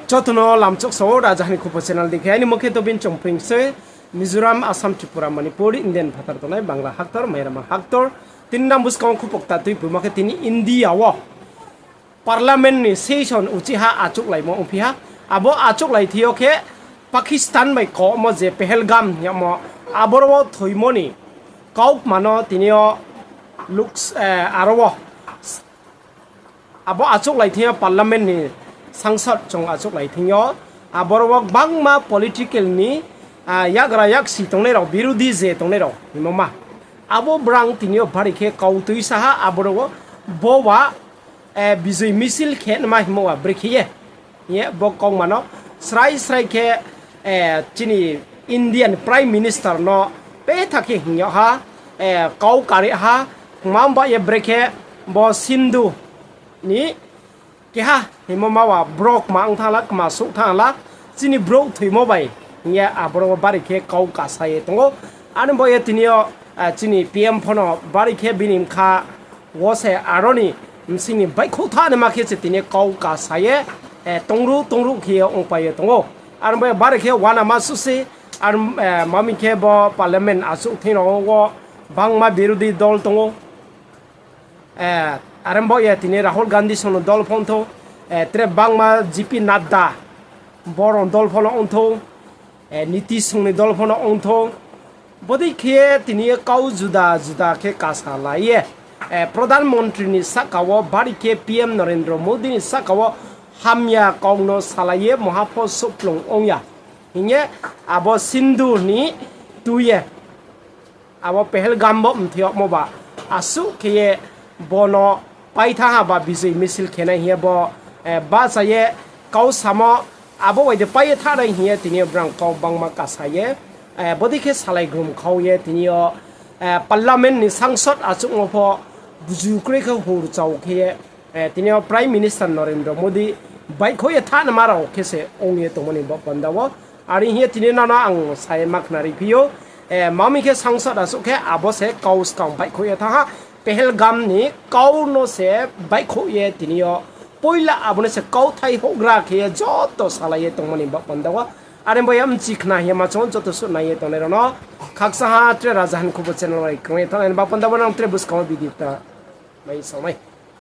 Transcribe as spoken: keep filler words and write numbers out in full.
Joto no lamchok sao, Raja Hani Khupo channel dei khe. Aini mo khe Tobin Chongpring se, Mizoram, Assam, Tripura, Manipur, Indian phathar tongnai, Bangla haktor, Myanmar haktor. Tini nang buskang wo khupo kta tuiphuma khe tini India wo Parliament ni session uchih ha achouhlaimo ongphi ha. Abo achouhlai thing yo khe Pakistan bai komo je Pahalgam hingmo, aboro wo thoimo ni kaukma no tini yo aro wo abo achouhlai thing yo Parliament ni sangsad chung achouhlai thing yo, aboro wo gbangma political ni yagra yaksi tongnai rao, birodi je tongnai rao hingmo ma, abo brang tini yo bari khe kau tuisa ha, aboro wo bo wa Bijoy misil khe nma hingmo wa brekhe ye, hing ye bo kaukma no srai srai khe chini Indian Prime Minister no petha khe hing yag ha, kau kari ha, kma ba ye brekhe bo Sindhu ni keha hingmo ma wa brouh kma ong thanng la, kma souh thanng la, chini brouh thoimo bai hing ye aboro wo bari khe kau kasa ye tong ou. Ani bo ye tini yo chini P M pho no bari khe bini bkha wo se aro ni bsing ni baihkhouh thanngnaima khe se tini kau kasa ye tongruh tongruh khe ye ongpai ye tong ou. Ani bo ye bari khe uanama suh se, mami khe bo Parliament achouh thing rao wo bangma birodi dol tong ou. Are bo ye tini Rahul Gandhi song ni dol pho ong thou, tre bangma J P Nadda, bo rao dol pho no ong thou, Nitish song ni dol pho no ong thou. Bodei khe ye tini ye kau juda juda khe kasalai ye, Pradhan Montri ni sahka wo bari khe P M Narendra Modi ni sahka wo hamya kau no salai ye muha pho souhplung ong ya hing ye abo Sindhu ni tui ye abo Pahalgam bo mthoi yagmo ba asuh khe ye bo no paithanng ha ba Bijoy misil khe nai hing ye bo bahcha ye kau samo, abo bai de pai ye thanng nai hing ye tini yo brang kau bangma kasa ye, bodei khe salai grum khau ye tini yo Parliament ni sangsad achouhmo pho buju kroi khe hur chau khe ye tini yo Prime Minister Narendra Modi baihkhouh ye thanngnaima rao khe se ong ye tongmo ni baoh panda wo. Are hing ye tini nano ang sa ye ma khnari phi ou, mami khe sangsad achouh khe abo se kau skang baihkhouh ye thanng ha, Pahalgam ni kau no se baihkhouh ye tini yo poila abo no se kauthai houhgra khe ye joto salai ye tongmo ni baoh panda wo. Are bo ye mchi khna hing ye ma chung joto suh nai ye tongnai rao no khakchang ha tre Raja Hani Khupo channel bai krung ye thanng nai ni baoh panda wo nang tre buskang wo video ta mai sao nai.